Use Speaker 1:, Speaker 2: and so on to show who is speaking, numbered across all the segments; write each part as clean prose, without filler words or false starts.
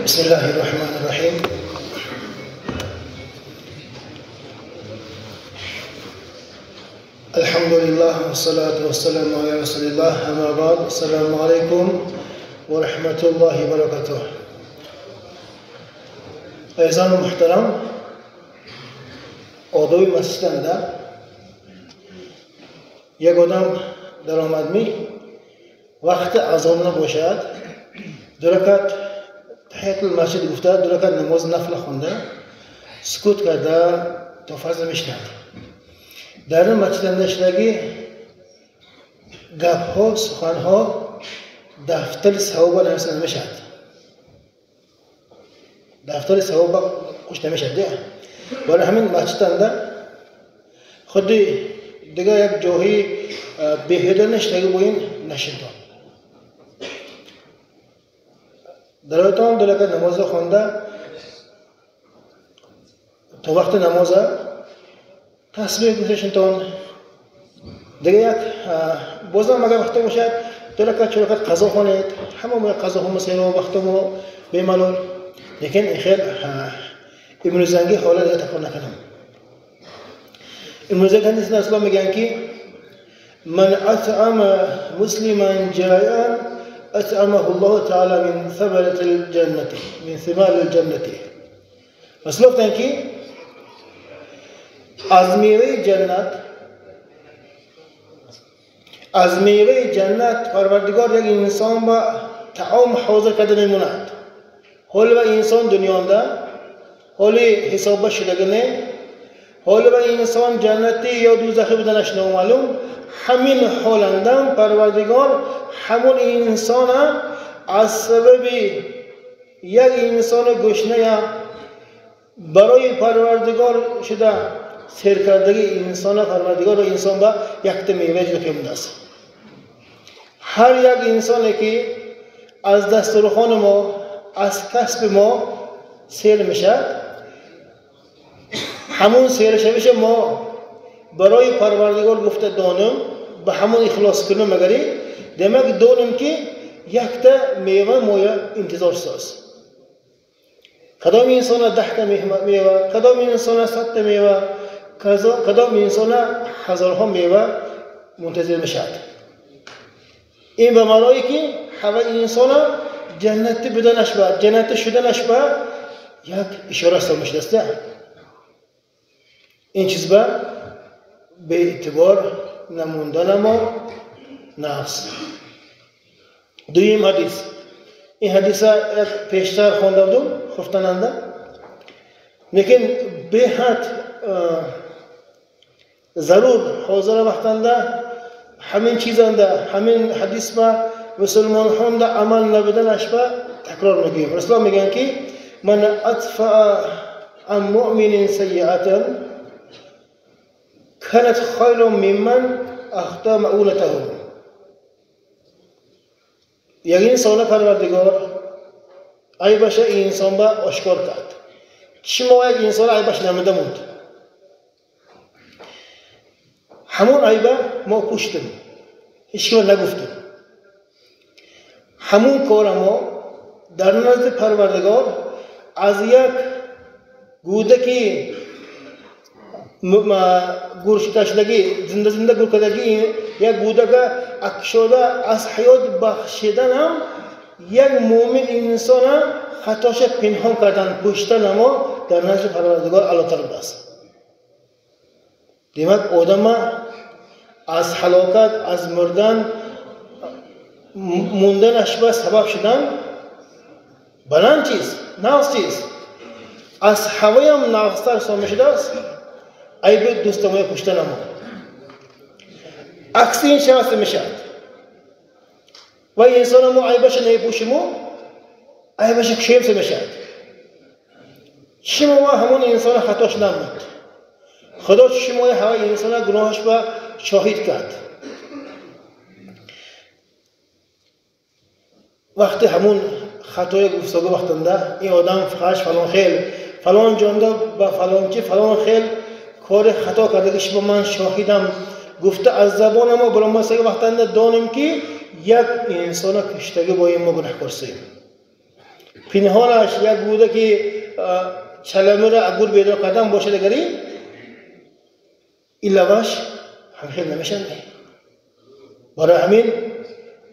Speaker 1: بسم الله الرحمن الرحيم. الحمد لله والصلاة والسلام على رسول الله، أما بعد، السلام عليكم ورحمة الله وبركاته. عزیزان محترم، آداب مسجد یک آدم درآمد می وقت اذان نباشد، دو رکعت تحیت المسجد گفته، دو رکعت نماز نفل خوانده، سکوت کرده تا فرض میشند. در مسجد نشدگی گپ‌ها، سخن‌ها دفتر ثواب نوشته نمیشد، دفتر ثواب کش نمیشد. برای همین مسجد خود دیگه یک جایی بیهوده نشدگی با این نشیدم. در اتاق دو رکعت نماز خوانده تا وقت نماز تسبیح گفتشتون دیگه یک بازم اگر وقت باشد دو رکعت چهار رکعت قضا خوانید، همه ما قضا هم سیر و وقت ما بی‌ملال. لیکن این خیل امروزنگی حالا دیگه تکرار نکنم. امروزه حدیث اسلام میگن که من اطعم مسلما جائعا اطعمه الله تعالی من ثمرة الجنة، من ثمار الجنة. رسول گفتن که از میوه جنت، از میوه جنت پروردگار یک انسان با طعام حاضر کرده میموند. حال و انسان دنیانده، حال حساب شدگی نه، حال و انسان جنتی یا دوزخی بودنش نامعلوم. همین حالندم پروردگار همون انسان از سبب یک انسان گشنه برای پروردگار شده سیر کردگی انسان پروردگار و انسان با یک میوه جدا کرده است. هر یک انسانی که از دسترخوان ما، از کسب ما سیر میشه، همون سیر شویش ما برای پروردگار گفته دانم، به همون اخلاص کنم، مگری demak دانم که یک تا میوه مویا انتظار ساز. کدام انسان 10 تا میوه، کدام انسان 100 تا میوه، کدام انسان هزارها میوه منتظر میشد. این به معنی که همه انسان جنتی بدنش با جنتی شدنش با یک اشاره است میشد. این چیز با به اعتبار نموندن ما نفس. دویم حدیث، این حدیث یک پیشتر خوانده بودم خفتننده، لیکن به حد ضرور حاضر وقتنده همین چیزنده، همین حدیث با مسلمان هم ده عمل نبودنش با تکرار میگیم. رسول میگن که من اطفأ عن مؤمن سیئة كانت خير ممن اخطا مؤونته. یک انسان پروردگار عیبش انسان با آشکار کرد. چی ما یک انسان عیبش نمیده موند، همون عیبه ما پوشتیم، هیچ نگفتیم. همون کار ما در نزد پروردگار از یک گودکی گورشتشدگی، زنده زنده گور کردگی یک گودک اکشوده از حیات بخشیدن هم یک مؤمن انسان خطاش پنهان کردن پوشتن ما در نزد پروردگار اعلی‌تر است. demak آدم از هلاکت، از مردن موندنش به سبب شدن بلند چیز، نقص چیز، از هوایم نقصتر سامی شده است. عیب دوستمای پشتن ما عکس این شخص میشد و انسان ما عیبش نمیپوشیم و عیبش کشیم میشد. شما همون انسان خطاش نمود، خدا شما هوای انسان گناهش با شاهد کرد. وقتی همون خطای گفتگو وقتنده این آدم فحش فلان خیل فلان جانده با فلان چی فلان خیل کار خطا کرده که با من شاهدم گفته از زبان ما برام وقتنده دانم که یک انسان کشتگی با این ما گناهکار سیم. Пинҳонаш як буда ки чаламира агур бедор кардан бошад агари илаваш ҳамхел намешавад. Барои ҳамин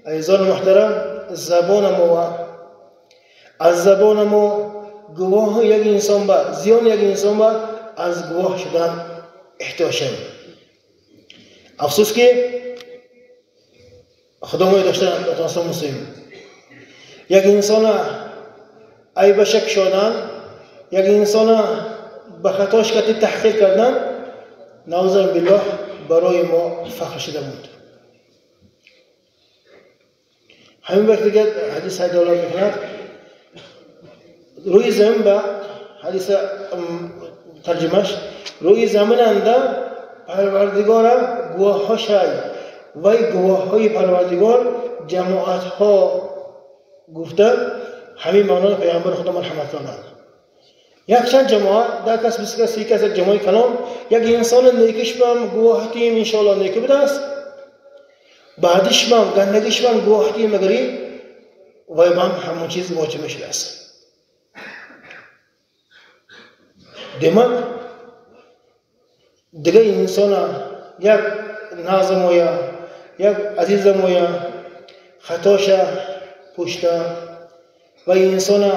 Speaker 1: азизони муҳтарам, забонамо ва аз забонамо гувоҳи як инсон ба зиёни як инсон ба аз гувоҳ шудан эҳтиёҷ шавем. Афсӯс ки худо моя дошта натонистем мусоим. Як инсона айбаша кушодан, як инсона ба хатош кати таҳқир кардан, наузу биллоҳ, барои мо фахр шуда буд. Ҳамин вақт дигар ҳадис ҳайдолат мекунад. Рӯи замин ба ҳадиса тарҷумаш рӯи заминанда Парвардигора гувоҳҳо шай вай гувоҳҳои Парвардигор ҷамоатҳо гуфта ҳамин маъноро Пайғамбари Худо марҳамат карданд. Якчанд ҷамоат, 10 кас, 20 кас, 30 кас, як ҷамоаи калон, як инсони некишбам гувоҳатием иншоалло неки будааст, баъдишбам гандагишбам гувоҳатием агари вай бам ҳамон чиз воҷиб мешудааст. Демак дигар инсона як назмоя, як азизамоя хатоша пушта ва инсона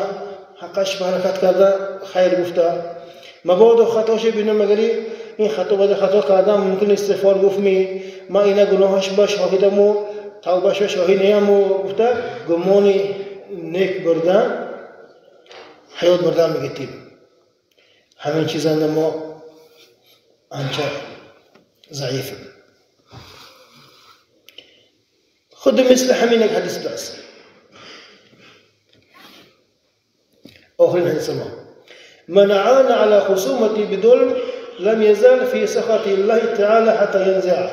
Speaker 1: ҳаққаш ба ҳаракат карда хайр гуфта, мабодо хатоша бинам агари ин хато бада хато кардам, мумкин истиғфор гуфт ми ман ина гуноҳаш ба шоҳидаму тавбаш ба шоҳид неяму гуфта гумони нек бурда ҳаёт бурдан мегиртем. Ҳамин чизанда мо анча заифем. Худи мисли ҳамин як ҳадис будааст. آخرین حدیث ما: من عان على خصومتي بظلم لم يزال في سخط الله تعالى حتى ينزعه.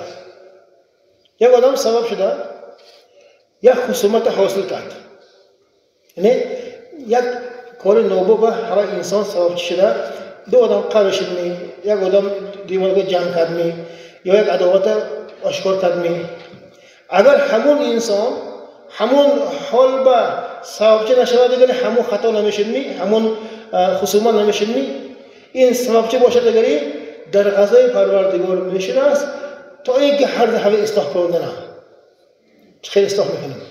Speaker 1: یک آدم سبب شده یک خصومت حاصل کرد، یعنی یک کار نوبه به هر انسان سبب شده، دو آدم قهر شد می، یک آدم دیوار جنگ کرد می، یا یک عداوت آشکار کرد می. اگر همون انسان همون حال به سببچه نشود دیگر همون خطا نمیشد می، همون خصومت نمیشد می، این سببچه باشد دیگری در غذای پروردگار میشد است تا اینکه هر دفعه اصلاح کننده چه خیلی اصلاح میکنیم.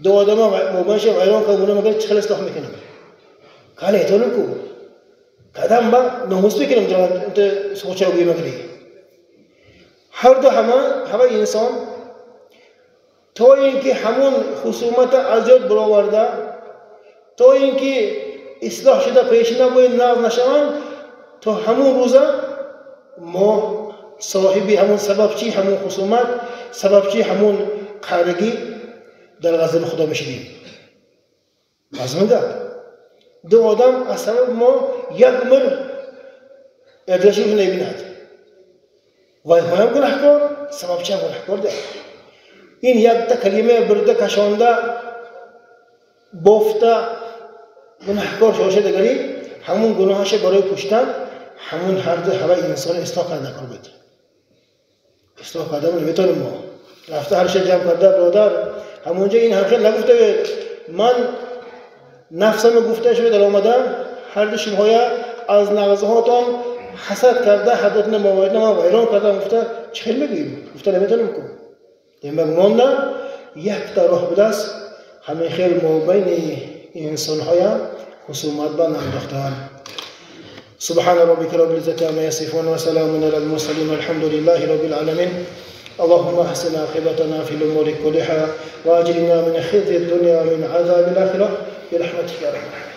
Speaker 1: دو آدم مباشر ویران کنه اونم مگر چه خیلی اصلاح میکنیم. کاله ایتالو کو قدم با ناموس میکنیم در سوچه بگیم مگری. هر دو همه انسان تا اینکه همون خصومت از یاد برآورده، تا اینکه اصلاح شده پیش نبوی نقض نشوند، تا همون روزه ما صاحبی همون سببچی همون خصومت، سببچی همون قهرگی در غضب خدا میشدیم. از من گفت دو آدم از سبب ما یک مر ادرشی رو نبیند، وای هم گناهکار، سببچی هم گناهکار ده. این یک تا کلمه برده کشانده بافته گناهکار شاشه دیگری همون گناهش برای پشتن همون هر دو هوای انسان اصلاح کرده کار بود. اصلاح کرده نمیتونیم ما رفته هر شی جمع کرده برادر همونجا این حرف نگفته بود. من نفسم گفته شده در آمده هر دو شمهای از نغزهاتان حسد کرده حدات نماوید نما ویران کرده گفته چه میگوییم؟ گفته نمیتونیم کن. demak монда якта роҳ будааст ҳамин хел мобайни инсонҳоя хусумат ба наандохтан. سبحان ربك رب العزة عما يصفون وسلام على المرسلين والحمد لله رب العالمين. اللهم احسن عاقبتنا في الأمور كلها وأجرنا من خزي الدنيا ومن عذاب الآخرة برحمتك يا أرحم الراحمين.